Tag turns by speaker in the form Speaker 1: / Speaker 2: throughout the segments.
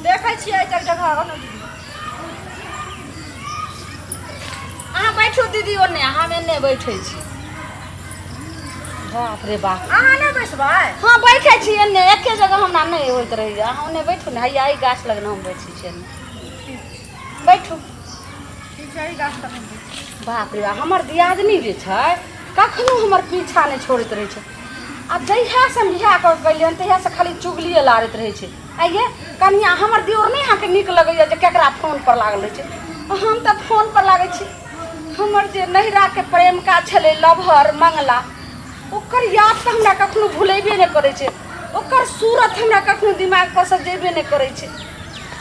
Speaker 1: देखै छियै एहि जगह जगह आउ ने दीदी।
Speaker 2: अहाँ बैठू दीदी ओने, हम एने बैठै छी। बाप रे बाप।
Speaker 1: अहाँ नहि बैसबै?
Speaker 2: हाँ बैठै छी एने, एके जगह हमरा नहि होइत रहैए। अहाँ ओने बैठू ने, हैया एहि गाछ लग ने हम बैठै छी एने बैठू।
Speaker 1: ठीक छै, एहि गाछ तर हम बैठबै।
Speaker 2: बाप रे बाप, हमर दियादनी जे छै कखनो हमर पीछा नहि छोड़ैत रहै छै। आ जहियासँ हम बियाह कऽ के गेलियै हन तहियासँ खाली चुगलिए लाड़ैत रहै छै। आइये कनिया हमर दियोर नहि अहाँके नीक लगैए जे केकरा फोन पर लागल रहै छै? हम तऽ फोन पर लागै छी। हमर जे नैहराके प्रेमिका छलै लभर मंगला, ओकर याद तऽ हमरा कखनो भुलेबे नहि करै छै। ओकर सूरत हमरा कखनो दिमाग पर से जेबे नहि करै छै।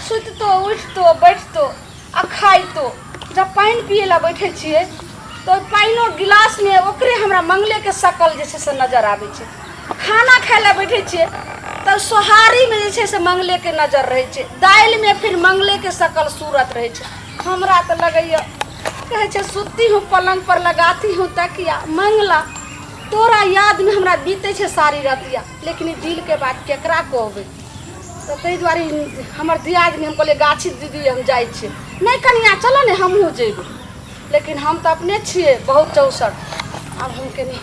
Speaker 2: सुतितो उठितो बैठतो आ खाइतो, जब पानि पियै लए बैठै छियै तऽ ओहि पानिओ गिलासमे ओकरे हमरा मंगलेके शकल जे छै से नजर आबै छै। खाना खाय लए बैठै छियै तऽ सोहारीमे जे छै से मंगलेके नजर रहै छै, दालिमे फिर मंगलेके शकल सूरत रहै छै। हमरा तऽ लगैए कहै छै सुती हूँ पलङ्ग पर लगाती हूँ तकिया, मंगला तोरा यादमे हमरा बीतै छै सारी रतिया। लेकिन ई दिलके बात केकरा कहबै? तऽ ताहि दुआरे हमर दियादनी, हम कहलियै गाछी दीदी हम जाइ छियै। नहि कनिया चलऽ ने हमहूँ जेबै, लेकिन हम तऽ अपने छियै बहुत चौसर। आब हम कनि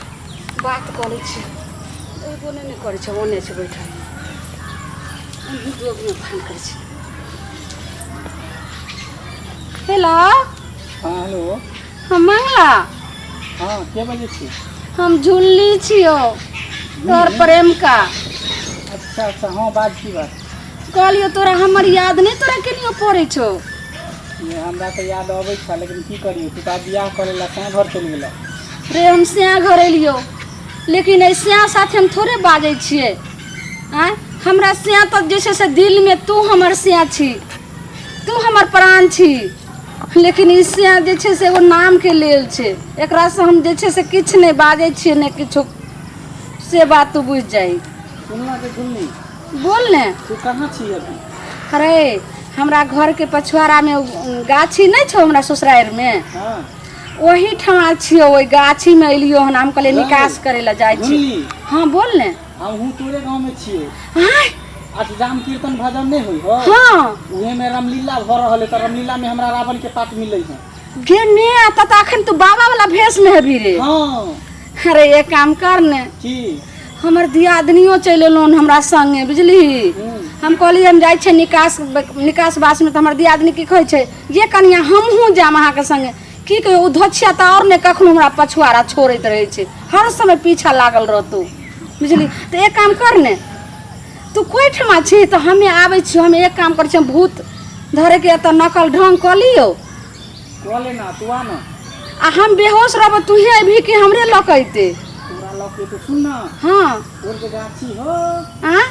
Speaker 2: बात कऽ लै छियै। एगो नहि ने करै छै, ओने छै बैठल, एहिमे फोन करै छी। हेलो।
Speaker 3: हाँ हेलो।
Speaker 2: हम मंगला।
Speaker 3: हाँ के बजै छी?
Speaker 2: हम झुल्ली छियौ, तोहर प्रेमका।
Speaker 3: अच्छा अच्छा, हाँ बाज, की बात?
Speaker 2: कहलियौ तोरा हमर याद नहि तोरा केनियो पड़ै छौ?
Speaker 3: ये हमरा तऽ याद अबै छह, लेकिन की करियौ, तू तऽ आब बियाह करै लए तैं घर चलि गेलह।
Speaker 2: रे हम स्या घर एलियौ, लेकिन एहि स्या साथे हम थोड़े बाजै छियै। आँय हमरा स्या तऽ जे छै से दिलमे तू हमर स्या छी, तू हमर प्राण छी, लेकिन ई स्या जे छै से एगो नामके लेल छै। एकरासँ हम जे छै से किछु नहि बाजै छियै, नहि किछो, से बात तू बुझि जाही।
Speaker 3: सुनना के झुन्नी।
Speaker 2: बोल ने।
Speaker 3: तू कहाँ छी अभी?
Speaker 2: अरे हमरा घरके पछुआरामे गाछी नहि छौ हमरा ससुरारिमे?
Speaker 3: हाँ।
Speaker 2: ओही ठमा छियौ, ओहि गाछीमे एलियौ हन। हम कहलियै निकास करै लए जाइ छी।
Speaker 3: झुन्नी।
Speaker 2: हाँ बोल ने।
Speaker 3: हमहूँ तोरे गाँवमे छियै।
Speaker 2: आँय?
Speaker 3: अष्टजाम कीर्तन भजन नहि होइ हो?
Speaker 2: हाँ।
Speaker 3: उहे में रामलीला भऽ रहल है, तऽ रामलीला में हमरा रावण के पाठ मिलै है।
Speaker 2: गे ने तऽ अखन तू बाबा वाला भेष में हेबी रे।
Speaker 3: हाँ।
Speaker 2: अरे एक काम कर ने।
Speaker 3: की?
Speaker 2: हमर दियादनियो चलि एलहुँ हमरा संगे, बुझलिही? हम कहलियै हम जाइ छियै निकास निकास बासमे, तऽ हमर दियादनी की कहै छै, ये कनिया हमहूँ जायब अहाँके संगे। की कहियौ, ओ धोछिया तऽ आओर नहि कखनो हमरा पछुआरा छोड़ैत रहै छै, हर समय पीछा लागल रहतौ, बुझली? तऽ एक काम कर ने, तू कोइ ठमा छी तऽ हमे आबै छियौ। हम एक काम करै छियै, हम भूत धरैके एतऽ नकल ढङ्ग कऽ लियौ।
Speaker 3: कऽ लेना, तू आ ना।
Speaker 2: आ हम बेहोश रहबो, तूहे अयबही कि हमरे लऽ कऽ अयतै?
Speaker 3: तोरा लऽ के तो सुन ना।
Speaker 2: हाँ।
Speaker 3: तोर जे गाछी हो।
Speaker 2: आँ?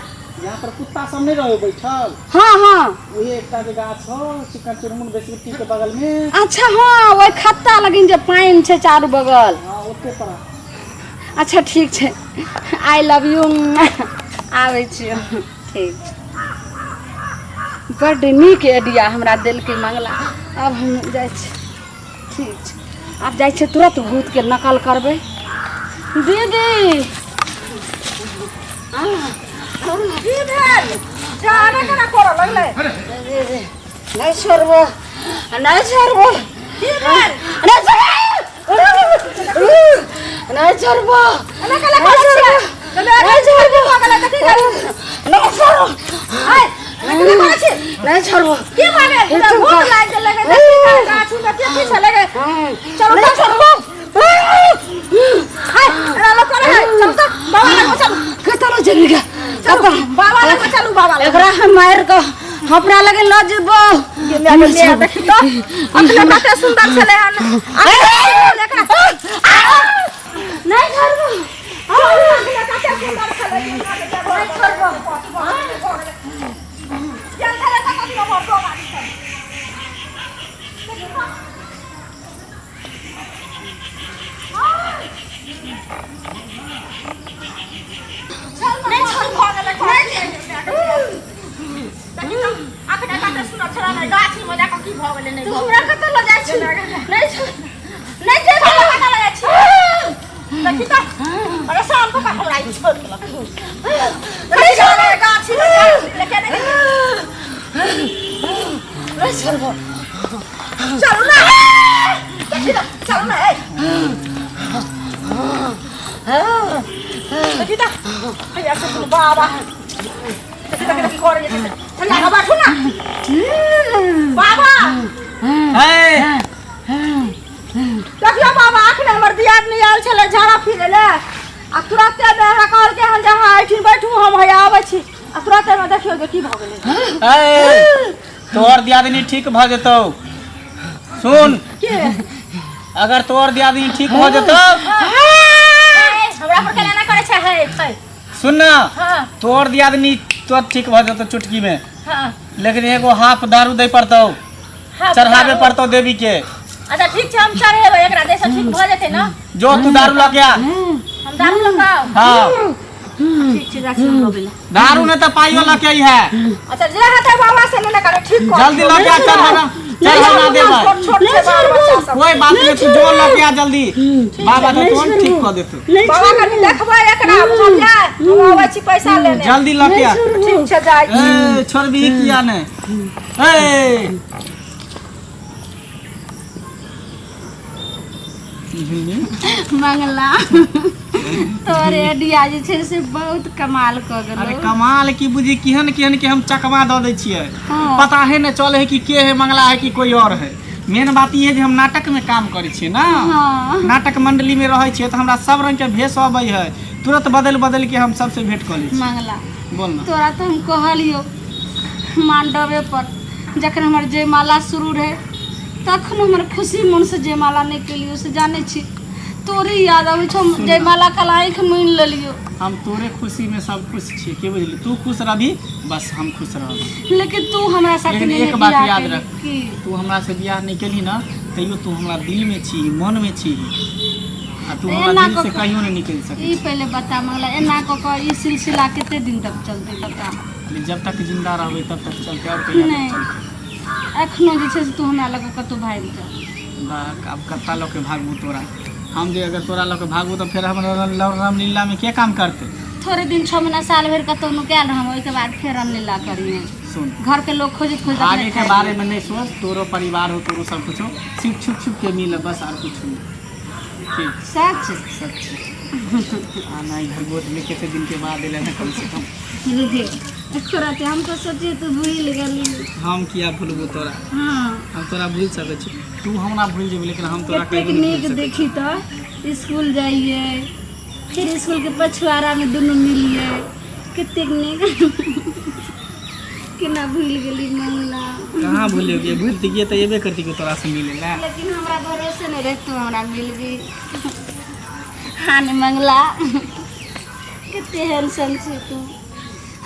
Speaker 3: यहाँ पर कुत्ता सब नहीं रहे बैठल?
Speaker 2: हाँ हाँ।
Speaker 3: वही एकटा जे गाछ हो चिकन चुनमुन बेसबिट्टी के बगल में।
Speaker 2: अच्छा हाँ, ओहि खत्ता लगिन जे पानि छै चारू बगल।
Speaker 3: हाँ ओते पर।
Speaker 2: अच्छा ठीक छै, I love you, आबै छियौ। ठीक छै, बड्ड नीक आइडिया हमरा देलकै मंगला। आब हम जाइ छी। ठीक छै, आब जाइ छियै तुरंत भूतके नकल करबै। दीदी
Speaker 1: की भेल? जाने केना करऽ लगलै?
Speaker 2: नहि छोड़बो, नहि छोड़बो।
Speaker 1: की भेल?
Speaker 2: नहि छोड़बो, नहि छोड़बो।
Speaker 1: एना केना करै छियै?
Speaker 2: नहि छोड़बो,
Speaker 1: भऽ गेलै तऽ की करू?
Speaker 2: नहि छोड़बो।
Speaker 1: आइ, एना केना करै छी?
Speaker 2: नहि छोड़बो।
Speaker 1: की भऽ गेल?
Speaker 2: ई
Speaker 1: भूत लागि गेलै गे, देखी तऽ गाछी मे के की छलै गे? चलू
Speaker 2: नहि
Speaker 1: तऽ।
Speaker 2: छोड़बो।
Speaker 1: हाय, एना लोक करै है। चलू तऽ, बाबा लग चलू।
Speaker 2: कतऽ लऽ जेबही गे?
Speaker 1: चलू, बाबा लग चलू, बाबा लग।
Speaker 2: एकरा हम मारि कऽ अपना लगे लऽ जेबो।
Speaker 1: गे माय गे माय, देखी तऽ, अखने कते सुन्दर छलै हन। एकरा
Speaker 2: नहि छोड़बो।
Speaker 1: अखने कते सुन्दर छलै।
Speaker 2: नहि छोड़बो।
Speaker 1: गेल छलै तऽ कखनो भऽ गाड़ी सब। नहि छोड़ भऽ गेलै। देखी तऽ, अखने कते सुन्दर छलै ने, गाछी मे जाकऽ की भऽ गेलै? नहि
Speaker 2: तू हमरा कतऽ लऽ जाइ छी? नहि छोड़, नहि
Speaker 1: चलू,
Speaker 2: जेबो।
Speaker 1: कतऽ लऽ जाइ छी? देखी तऽ, परेशान कऽ कऽ हमरा ई छोड़ि देलक।
Speaker 2: नहि छोड़बो।
Speaker 1: गाछी मे लेके नहि।
Speaker 2: छोड़बो।
Speaker 1: चलू ना, देखी तऽ, चलू ना। ए देखी तऽ, हैया से दुनू बाबा, देखी तऽ की करै छै। चल आगाँ बैठू ना बाबा।
Speaker 3: हे।
Speaker 1: देखियौ बाबा, अखन हमर दियादनी आयल छलै झाड़ा फिरै लए आ तुरते मे हमरा कहलकै हन जे अहाँ एहिठिन बैठू, हम हैया आबै छी, आ तुरते मे देखियौ जे की भऽ गेलै।
Speaker 3: ए, तोहर दियादनी ठीक भऽ जेतौ। सुन
Speaker 1: के
Speaker 3: अगर तोहर दियादनी ठीक भऽ जेतौ।
Speaker 1: हमरा पर केना करै छै? हे हे।
Speaker 3: सुन ना।
Speaker 1: हाँ।
Speaker 3: तोहर दियादनी तोर ठीक भऽ जेतौ चुटकी में।
Speaker 1: हाँ।
Speaker 3: लेकिन एगो हाफ दारू दै पड़तौ।
Speaker 1: हाँ,
Speaker 3: चढ़ाबे
Speaker 1: दारू।
Speaker 3: पड़तौ देवी के।
Speaker 1: अच्छा ठीक छै, हम चढ़ेबै एकरा, जैसे ठीक भऽ जेतै ना।
Speaker 3: जो तू दारू लऽ के आ।
Speaker 1: हम दारू लऽ कऽ आउ?
Speaker 3: हाँ।
Speaker 1: ठीक छै, जाइ छी हम लबै लए।
Speaker 3: दारू नहीं तो पाइयो लऽ के अइहे।
Speaker 1: अच्छा, जे हेतै बाबा से नहि करे, ठीक कर।
Speaker 3: जल्दी लऽ के आ, चढ़ाना चढ़ाना देबै।
Speaker 1: छोट छोट छै बाल बच्चा सब।
Speaker 3: कोई बात नहीं, तू जो लऽ के आ जल्दी, बाबा तो तुरंत ठीक कऽ देतौ।
Speaker 1: बाबा, कनि देखबै एकरा, बुझलियै? हम आबै छी पैसा लेने।
Speaker 3: जल्दी लऽ के आ।
Speaker 1: ठीक छै, जाइ छी।
Speaker 3: ए, छोड़बही किया नहि? ए
Speaker 2: मंगला, तोहर आइडिया जे छै से बहुत कमाल कऽ
Speaker 3: अरे
Speaker 2: गेलौ।
Speaker 3: कमाल की बुझी, केहन केहन के हम चकमा दऽ दै छियै।
Speaker 2: हाँ।
Speaker 3: पता है ने चले है कि के है मंगला है कि कोई और है। मेन बात ई है जे हम नाटक में काम करै छियै ना।
Speaker 2: हाँ।
Speaker 3: नाटक मंडली में रहै छियै तऽ हमरा सब रंग के भेष अबै है, तुरंत बदलि बदलि के हम सबसे भेंट कऽ लै छियै।
Speaker 2: मंगला।
Speaker 3: बोल ना।
Speaker 2: तोरा तऽ हम कहलियौ मांडवे पर, जखन हमर जयमाला शुरू रहै तखन हमर खुशी मोनसँ जयमाला नहि केलियौ, से जानै छी तोरे याद अबै छौ। हम जयमाला कल आँखि मुनि लेलियौ।
Speaker 3: हम तोरे खुशी में सब खुश छियै, के बुझली? तू खुश रहबी बस हम खुश रहब।
Speaker 2: लेकिन तू हमरा साथे
Speaker 3: लेकिन
Speaker 2: नहि
Speaker 3: एक बात
Speaker 2: बियाह
Speaker 3: याद
Speaker 2: केली।
Speaker 3: रख।
Speaker 2: की?
Speaker 3: तू हमरा से बियाह नहीं केलही ना, तैयो तू हमरा दिल में छी, मन में छी, आ तू हमरा
Speaker 2: एना
Speaker 3: दिल से
Speaker 2: कऽ कऽ-
Speaker 3: कहियो नहीं निकलि सकै।
Speaker 2: ई पहिले बता मंगला, एना कऽ कऽ ई सिलसिला कते दिन तक चलतै, बता?
Speaker 3: छी। जब तक जिंदा रहबै तब तक चलते, और कहिया तक
Speaker 2: नहि।
Speaker 3: चलते?
Speaker 2: एखनो जे छै से तू हमरा लग कतहु भागि जा।
Speaker 3: बा, आब कत्ता लऽ के भागबू तोरा हम? जे अगर तोरा लऽ के भागबू तऽ फेर हमरा रामलीला में के काम करते?
Speaker 2: थोड़े दिन, 6 महीना, साल भरि कतहु नुकायल रहम, ओहिके बाद फेर रामलीला करिहे।
Speaker 3: सुन।
Speaker 2: घर के लोग खोजैत खोजैत
Speaker 3: भागे
Speaker 2: अपने
Speaker 3: के
Speaker 2: खाइ।
Speaker 3: बारे में नहीं सोच, तोरो परिवार हो, तोरो सब कुछ हो, सिर्फ छुप छुप के मिल बस, और कुछ नहीं, ठीक?
Speaker 2: सच?
Speaker 3: सच। आना इधर गोद में, कितने दिन के बाद एले ना कम से कम।
Speaker 2: तोरा के हम तो सोचिए तू भूल गेली।
Speaker 3: हम किया भूलबो तोरा?
Speaker 2: हाँ।
Speaker 3: हम तोरा भूल सकै छी, तू हमरा भूल जेबी, लेकिन हम तोरा
Speaker 2: कतेक
Speaker 3: कहियो नहीं
Speaker 2: नीक
Speaker 3: भूल सकै।
Speaker 2: देखी तऽ स्कूल जाइए, फिर स्कूल के पछुआरा में दुनू मिलिए, कतेक नीक। केना भूल गेली मंगला?
Speaker 3: कहाँ भूलियो? भूलती तऽ एबे करती तोरा से मिले ला।
Speaker 2: लेकिन हमरा भरोसे नहीं रहे तू हमरा मिलबी। हाँ ने मंगला, कते हैंडसम छी तू।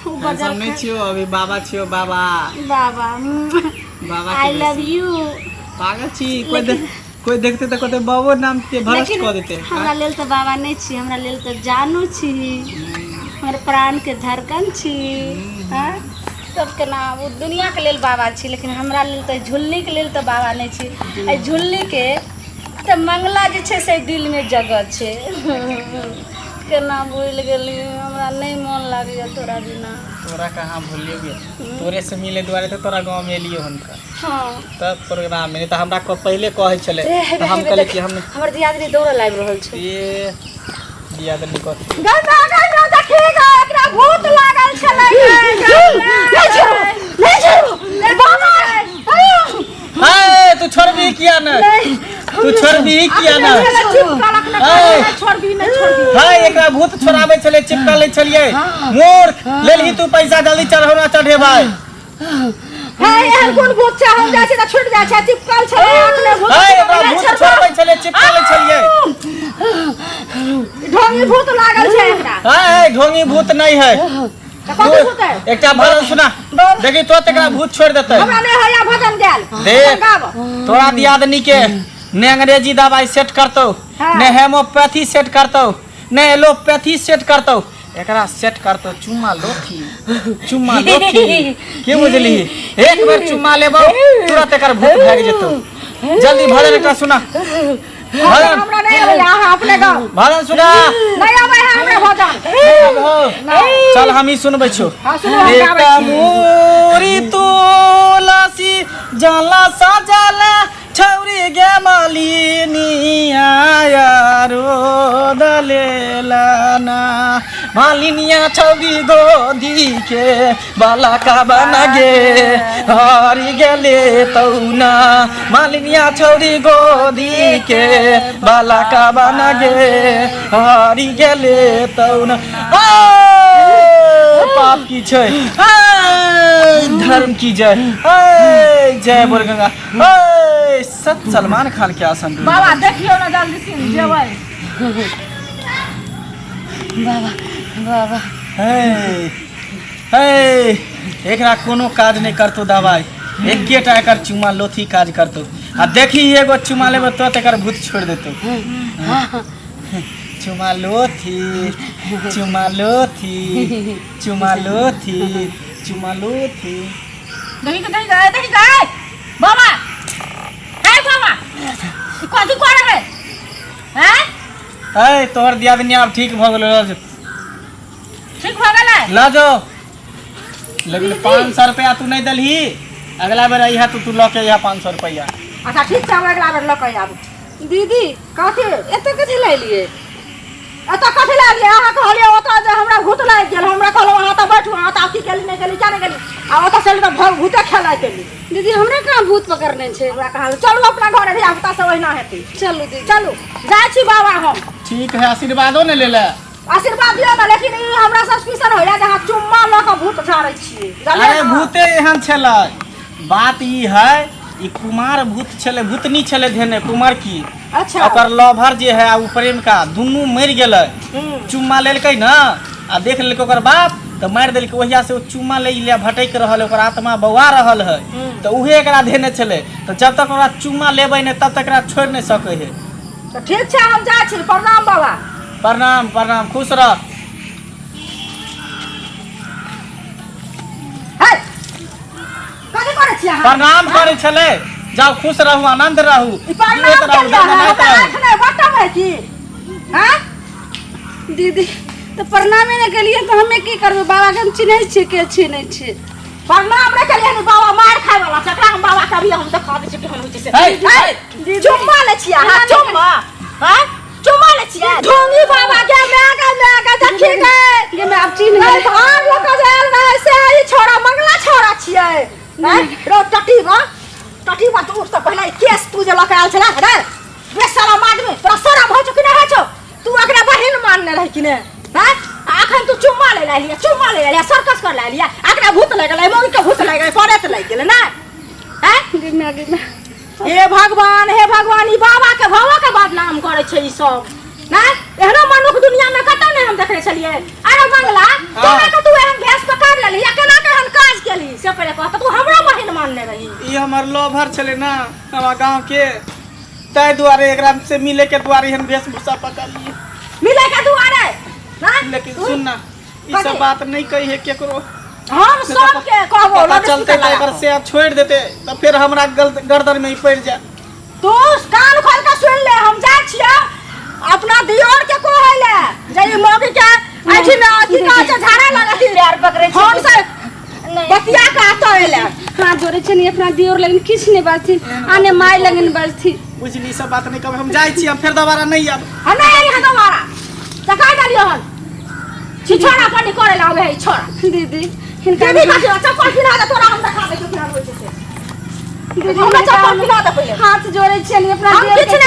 Speaker 3: हैंडसम नहीं छियो अभी, बाबा छियो बाबा।
Speaker 2: बाबा।
Speaker 3: बाबा।
Speaker 2: I love you.
Speaker 3: पागल छी? कोई देख, कोई देखते तऽ कहते बाबो नाम के भ्रष्ट
Speaker 2: लेकिन
Speaker 3: कऽ देते।
Speaker 2: हमरा लेल तऽ बाबा नहीं छी, हमरा लेल तऽ जानू छी, हमर प्राण के धड़कन छी। हाँ, तब केना ओ दुनिया के लेल बाबा छी, लेकिन हमरा लेल तऽ झुल्ली के लेल तऽ बाबा नहीं छी। एहि झुल्ली के तऽ मंगला जे छै से दिल में जगह छै। केना भूलि गेली? हमरा नहीं मोन लागैया तोरा बिना।
Speaker 3: तोरा कहाँ भूलियो गे? तोरे से मिले दुआरे तऽ तोरा गाँव में एलियो हुनका।
Speaker 2: हाँ।
Speaker 3: तब प्रोग्राम में नहीं तऽ हमरा पहिले कहै छलै
Speaker 2: ए, हे
Speaker 3: तऽ हम
Speaker 2: हे,
Speaker 3: कहलियै
Speaker 2: देख,
Speaker 3: कि हम
Speaker 2: हमर दियादनी दौड़ल आबि रहल छै।
Speaker 3: ये दियादनी कथी?
Speaker 1: गंगा गंगा, देखी गा, एकरा भूत लागल छलै। नहीं छोड़ो, नहीं छोड़ो बाबा।
Speaker 3: हे, तू छोड़बी किया नहीं? तू छोड़बी किया नहीं?
Speaker 1: नहीं छोड़बी, नहीं छोड़बी।
Speaker 3: है, एकरा भूत छोड़ाबै छलै, चिपका लै छलियै। मूर्ख, लेलही तू पैसा, जल्दी चढ़ौना चढ़ेबै।
Speaker 1: हे, एहन कोन भूत छै? हम जाइ छी तऽ छूट जाइ छै। चिपकल छलै अखने भूत।
Speaker 3: है, एकरा भूत छोड़बै छलै, चिपका लै छलियै।
Speaker 1: ढोंगी भूत लागल छै एकरा।
Speaker 3: है है, ढोंगी भूत नहीं है।
Speaker 1: तऽ कथी भूत है?
Speaker 3: एकटा भजन सुना, देखी तो एकरा भूत छोड़ देतै।
Speaker 1: हमरा नहि होइया भजन गायल।
Speaker 3: देख।
Speaker 1: गाब।
Speaker 3: तोरा दियादनी के ने अंग्रेजी दवाई सेट करतौ,
Speaker 1: हाँ।
Speaker 3: ने हेमोपैथी सेट करतौ, ने एलोपैथी सेट करतौ, एकरा सेट करतौ चुम्मा लोथी, चुम्मा लोथी, के बुझली? एक बेर चुम्मा लेबौ, तुरंत एकर भूत भागि जेतौ। जल्दी भजन एकटा सुना, भजन।
Speaker 1: हमरा नहि अबैया, अहाँ अपने गाउ।
Speaker 3: भजन सुना।
Speaker 1: नहि अबै है हमरा भजन।
Speaker 3: चल, हम ही सुनबै छौ।
Speaker 1: हाँ, सुनू, हम गाबै
Speaker 3: एकटा
Speaker 1: छी।
Speaker 3: मोरी तुलसी जल मालिनिया छौरी गोदी के बाला का बना गे हरि गेले तौना मालिनिया छौरी गोदी के बाला का बना गे हरि गेले तौना। आ, पाप की छै आ, धर्म की जय, ए, जय बोल गंगा, ए, सत सलमान खान के आसन।
Speaker 1: बाबा देखियौ ने जल्दी सिन जेबै।
Speaker 2: बाबा बाबा
Speaker 3: हे हे, एकरा कोनो काज नहि करतो दवाई, एकेटा एकर चुमा लोथी काज करतो। आ देखी एगो चुमा लेबै तुरंत एकर भूत छोड़ि देतो। चुमा लोथी, चुमा लोथी, चुमा लोथी, चुमा लोथी।
Speaker 1: देखी के देखी के देखी के बाबा, हे बाबा, ई कथी करे है? हैं?
Speaker 3: ए तोहर दियादनी आब ठीक भऽ गेलो, लऽ जो।
Speaker 1: ठीक भऽ गेलै?
Speaker 3: लऽ जो, लेकिन 500 रुपया तू नहीं दलही, अगला बेर अइहा तू लऽ के अइहा 500 रुपया।
Speaker 1: अच्छा ठीक छै, हम अगला बेर लऽ के आबू।
Speaker 2: दीदी
Speaker 1: कथी
Speaker 2: एतऽ कथी लए एलियै?
Speaker 1: एतऽ कथी लए एलियै? अहाँ कहलियै ओतऽ जे हमरा भूत लागि गेल, हमरा कहलहुँ अहाँ तऽ बैठू, अहाँ तऽ की केली नहि केली, किया नहि गेली, आ ओतऽ से एली तऽ भूते खेलाइ केली।
Speaker 2: दीदी हमरा कहाँ भूत पकड़ने छै?
Speaker 1: हमरा कहल चलू अपना घरे, धिया पुता सब ओहिना हेतै।
Speaker 2: चलू दीदी
Speaker 1: चलू, जाइ छी बाबा हम।
Speaker 3: ठीक है, आशीर्वादो ने लेले।
Speaker 1: आशीर्वाद दियौ ने, लेकिन ई हमरा सस्पिशन होइया जे अहाँ चुम्मा लऽ कऽ भूत झाड़ै छियै। जानलियै
Speaker 3: अरे
Speaker 1: ने?
Speaker 3: भूते एहन छलै, बात ई है ई कुमार भूत छलै, भूतनी छलै धेने कुमार की।
Speaker 1: अच्छा।
Speaker 3: ओकर लवर जे है आ उ प्रेमिका दुनू मरि गेलै। चुम्मा लेलकै ने आ देख लेलकै ओकर बाप तऽ मारि देलकै। ओहिया से ओ चुम्मा लै ले भटकि रहल है, ओकर आत्मा बौआ रहल है, तऽ उहे एकरा धेने छलै। तऽ जब तक ओकरा चुम्मा लेबै नहि तब तक एकरा छोड़ि नहि सकै है।
Speaker 1: तऽ ठीक छै, हम जाइ छी। प्रणाम बाबा।
Speaker 3: प्रणाम प्रणाम, खुश रह।
Speaker 1: हे कथी करै छी अहाँ?
Speaker 3: प्रणाम करै छलै, जाउ खुश रहू, आनंद रहू,
Speaker 1: ई प्रणाम
Speaker 3: जीवैत रहू,
Speaker 1: केलियै अहाँ,
Speaker 3: दनदनाइत
Speaker 1: हमरा
Speaker 3: रहू।
Speaker 1: आँखि नहि बटम है की? हैं?
Speaker 2: दीदी तऽ प्रणामे नहि केलियै तऽ हमे की करबै? बाबाके हम चिन्है छियै के छियै नहि छियै।
Speaker 1: प्रणाम नहि केलियै हन, बाबा मार खाय वाला छै। एकरा हम बाबा के अभी हम देखा दै छियै केहन होइ छै से।
Speaker 3: हे,
Speaker 1: हे, चुम्मा लै छियै अहाँ? चुम्मा? हैं? चुम्मा लै छियै? ढोंगी बाबा के माय के माय के देखी गे।
Speaker 2: गे मैं आब चिन्ह
Speaker 1: नहीं
Speaker 2: गेलै।
Speaker 1: भाग लऽ कऽ जे आयल रहै से ई छोड़ा मंगला छोड़ा छियै। हैं रो टटीबा, टटीबा, तू उठ तऽ पहिले ई केस तू जे लऽ कऽ आयल छलै रे बेशरम आदमी, तोरा शरम होइ छौ कि नहि होइ छौ? तू एकरा बहिन मानने रही कि नहि? हैं? आ अखन तू चुम्मा ले लिया, चुम्मा ले लिया, सर्कस कर ले लिया, एकरा भूत लागि गेलै, मौगी के भूत लागि गेलै, परेत लागि गेलै ने? हैं?
Speaker 2: गे मैं गे मैं
Speaker 1: हे भगवान, हे भगवान, ई बाबा के भावा के बदनाम करे छै ई सब ने। एहनो मनुख दुनिया में कतौ नहि हम देखने छलियै। अरे मंगला, केना के तू एहन भेष पकड़ लेलही आ केना के एहन काज केलही से पहिले कह। तऽ तू हमरो बहिन मानने रही।
Speaker 3: ई हमर लोभर छलै ना हमरा गांव के, ताहि दुआरे एकरा से मिले के दुआरे एहन वेशभूषा पकड़लियै।
Speaker 1: मिले के दुआरे ना?
Speaker 3: लेकिन सुन ना, ई सब
Speaker 1: कथी?
Speaker 3: बात नहीं कही है केकरो।
Speaker 1: हम सबके कहबो।
Speaker 3: पता
Speaker 1: लाउडस्पीकर
Speaker 3: चलते तऽ
Speaker 1: लगा
Speaker 3: एकर
Speaker 1: कऽ।
Speaker 3: से छोड़ि देते तऽ फेर हमरा गर्दन में ई पड़ि जाए।
Speaker 1: तू कान खोल के सुन ले, हम जाइ छियै अपना दियोर के कहै ले जे ई मौगी के एहिठिन अथी कहै छै झाड़ा लगती।
Speaker 2: पैर पकड़ै छी।
Speaker 1: फोन से
Speaker 2: नहि।
Speaker 1: बतिया के आतो एले।
Speaker 2: हाथ जोड़ै छियनि अपना दियोर लगन किछु नहि बाजथिन आ ने माय लगन बाजथिन।
Speaker 3: बुझली, ई सब बात नहीं कहब, हम जाइ छी, हम फेर दोबारा नहीं आब।
Speaker 1: आ नहि अइहे दोबारा तऽ कहि देलियौ हन। छिछोड़ा पानी करे ला आबै है ई छोड़ा।
Speaker 2: दीदी हिनका
Speaker 1: दीदी कथी चप्पल पिन्हा दे, तोरा हम देखा दै छियौ केहन होइ छै से।
Speaker 2: दीदी
Speaker 1: हमरा
Speaker 2: हिनका
Speaker 1: चप्पल
Speaker 2: हम
Speaker 1: पिन्हा दे पहिले।
Speaker 2: हाथ जोड़ै छियनि अपना
Speaker 1: हम
Speaker 2: दियोर
Speaker 1: किछु
Speaker 2: के।